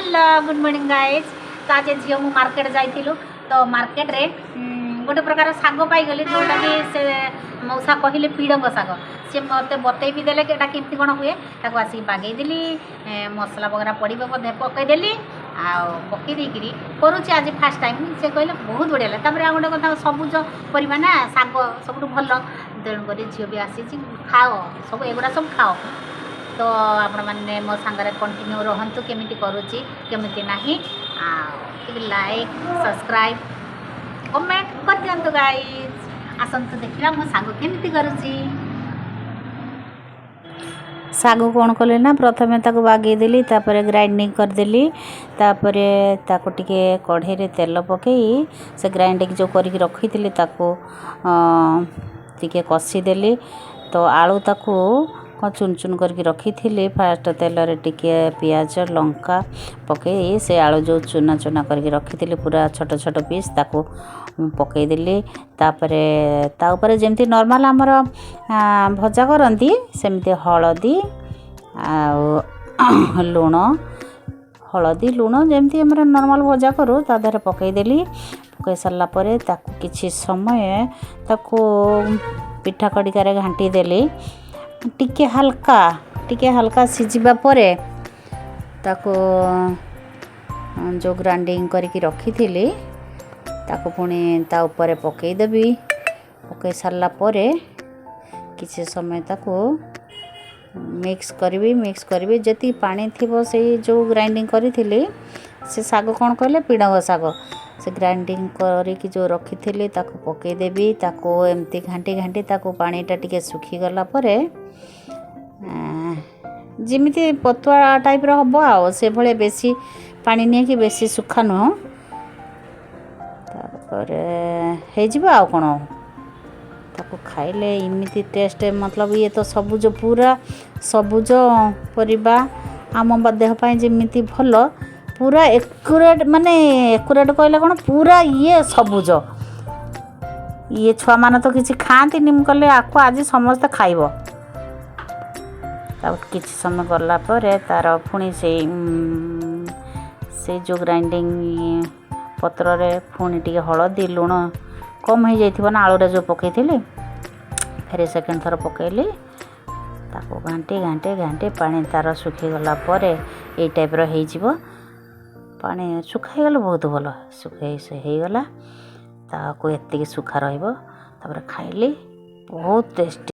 Hello, good morning guys. ତ ଆଜି ଝିଅ ମୁଁ ମାର୍କେଟ ଯାଇଥିଲୁ। ତ ମାର୍କେଟରେ ଗୋଟେ ପ୍ରକାର ଶାଗ ପାଇଗଲି, ଯେଉଁଟାକି ସେ ମଉସା କହିଲେ ପିଡ଼ଙ୍ଗ ଶାଗ। ସେ ମୋତେ ବତେଇ ବି ଦେଲେ କି ଏଇଟା କେମିତି କ'ଣ ହୁଏ। ତାକୁ ଆସିକି ବାଗେଇଦେଲି। ମସଲା ବଗେରା ପଡ଼ିବ ବୋଧେ, ପକେଇଦେଲି ଆଉ ପକେଇ ଦେଇକିରି କରୁଛି ଆଜି ଫାର୍ଷ୍ଟ ଟାଇମ୍। ସେ କହିଲେ ବହୁତ ବଢ଼ିଆ ହେଲା। ତାପରେ ଆଉ ଗୋଟେ କଥା, ସବୁଜ ପରିବା ନା, ଶାଗ ସବୁଠୁ ଭଲ। ତେଣୁକରି ଝିଅ ବି ଆସିଛି, ଖାଅ ସବୁ, ଏଗୁଡ଼ା ସବୁ ଖାଅ। ତ ଆପଣମାନେ ମୋ ସାଙ୍ଗରେ କଣ୍ଟିନ୍ୟୁ ରହନ୍ତୁ, କେମିତି କରୁଛି କେମିତି ନାହିଁ। ଆଉ ଟିକେ ଲାଇକ୍, ସବସ୍କ୍ରାଇବ୍, କମେଣ୍ଟ କରିଦିଅନ୍ତୁ ଗାଇଜ୍। ଆସନ୍ତୁ ଦେଖିବା ମୋ ଶାଗ କେମିତି କରୁଛି। ଶାଗ କ'ଣ କଲି ନା, ପ୍ରଥମେ ତାକୁ ବାଗେଇଦେଲି, ତାପରେ ଗ୍ରାଇଣ୍ଡିଙ୍ଗ କରିଦେଲି। ତାପରେ ତାକୁ ଟିକେ କଢ଼େଇରେ ତେଲ ପକାଇ ସେ ଗ୍ରାଇଣ୍ଡିଙ୍ଗ ଯେଉଁ କରିକି ରଖିଥିଲି, ତାକୁ ଟିକେ କଷିଦେଲି। ତ ଆଳୁ ତାକୁ କ'ଣ ଚୁନ ଚୁନ କରିକି ରଖିଥିଲି। ଫାଷ୍ଟ ତେଲରେ ଟିକେ ପିଆଜ, ଲଙ୍କା ପକାଇ ସେ ଆଳୁ ଯେଉଁ ଚୁନା ଚୁନା କରିକି ରଖିଥିଲି, ପୁରା ଛୋଟ ଛୋଟ ପିସ୍, ତାକୁ ପକାଇଦେଲି। ତାପରେ ତା ଉପରେ ଯେମିତି ନର୍ମାଲ୍ ଆମର ଭଜା କରନ୍ତି, ସେମିତି ହଳଦୀ ଆଉ ଲୁଣ, ହଳଦୀ ଲୁଣ ଯେମିତି ଆମର ନର୍ମାଲ୍ ଭଜା କରୁ, ତା ଦେହରେ ପକାଇଦେଲି। ପକାଇ ସାରିଲା ପରେ ତାକୁ କିଛି ସମୟ ତାକୁ ପିଠା କଡ଼ିକାରେ ଘାଣ୍ଟି ଦେଲି। ଟିକେ ହାଲକା, ଟିକେ ହାଲକା ସିଝିବା ପରେ ତାକୁ ଯେଉଁ ଗ୍ରାଇଣ୍ଡିଙ୍ଗ କରିକି ରଖିଥିଲି, ତାକୁ ପୁଣି ତା ଉପରେ ପକାଇଦେବି। ପକାଇ ସାରିଲା ପରେ କିଛି ସମୟ ତାକୁ ମିକ୍ସ କରିବି, ମିକ୍ସ କରିବି। ଯେତିକି ପାଣି ଥିବ, ସେଇ ଯେଉଁ ଗ୍ରାଇଣ୍ଡିଙ୍ଗ କରିଥିଲି ସେ ଶାଗ, କ'ଣ କହିଲେ, ପିଡ଼ଙ୍ଗ ଶାଗ, ସେ ଗ୍ରାଇଣ୍ଡିଙ୍ଗ କରିକି ଯେଉଁ ରଖିଥିଲି ତାକୁ ପକାଇଦେବି। ତାକୁ ଏମିତି ଘାଣ୍ଟି ଘାଣ୍ଟି ତାକୁ ପାଣିଟା ଟିକେ ଶୁଖିଗଲା ପରେ ଯେମିତି ପତୁଆ ଟାଇପ୍ର ହେବ ଆଉ ସେଭଳିଆ, ବେଶୀ ପାଣି ନିଏ କି ବେଶୀ ଶୁଖା ନୁହଁ, ତାପରେ ହେଇଯିବ। ଆଉ କ'ଣ, ତାକୁ ଖାଇଲେ ଏମିତି ଟେଷ୍ଟ, ମତଲବ ଇଏ ତ ସବୁଜ, ପୁରା ସବୁଜ ପରିବା, ଆମ ଦେହ ପାଇଁ ଯେମିତି ଭଲ, ପୁରା ଏକୁରେଟ୍, ମାନେ ଏକୁରେଟ୍ କହିଲେ କ'ଣ, ପୁରା ଇଏ ସବୁଜ। ଇଏ ଛୁଆମାନେ ତ କିଛି ଖାଆନ୍ତିନି, ମୁଁ କହିଲି ଆକୁ ଆଜି ସମସ୍ତେ ଖାଇବ। ତାପରେ କିଛି ସମୟ ଗଲା ପରେ ତା'ର ପୁଣି ସେଇ ଯେଉଁ ଗ୍ରାଇଣ୍ଡିଙ୍ଗ ପତ୍ରରେ ପୁଣି ଟିକେ ହଳଦୀ ଲୁଣ କମ୍ ହେଇଯାଇଥିବ ନା, ଆଳୁରେ ଯେଉଁ ପକାଇଥିଲି, ଫେରେ ସେକେଣ୍ଡ ଥର ପକାଇଲି। ତାକୁ ଘାଣ୍ଟି ଘାଣ୍ଟି ଘାଣ୍ଟି ପାଣି ତା'ର ଶୁଖିଗଲା ପରେ ଏଇ ଟାଇପ୍ର ହେଇଯିବ। ପାଣି ଶୁଖା ହେଇଗଲେ ବହୁତ ଭଲ। ଶୁଖେଇ ହେଇଗଲା, ତାକୁ ଏତିକି ଶୁଖା ରହିବ। ତାପରେ ଖାଇଲି, ବହୁତ ଟେଷ୍ଟି।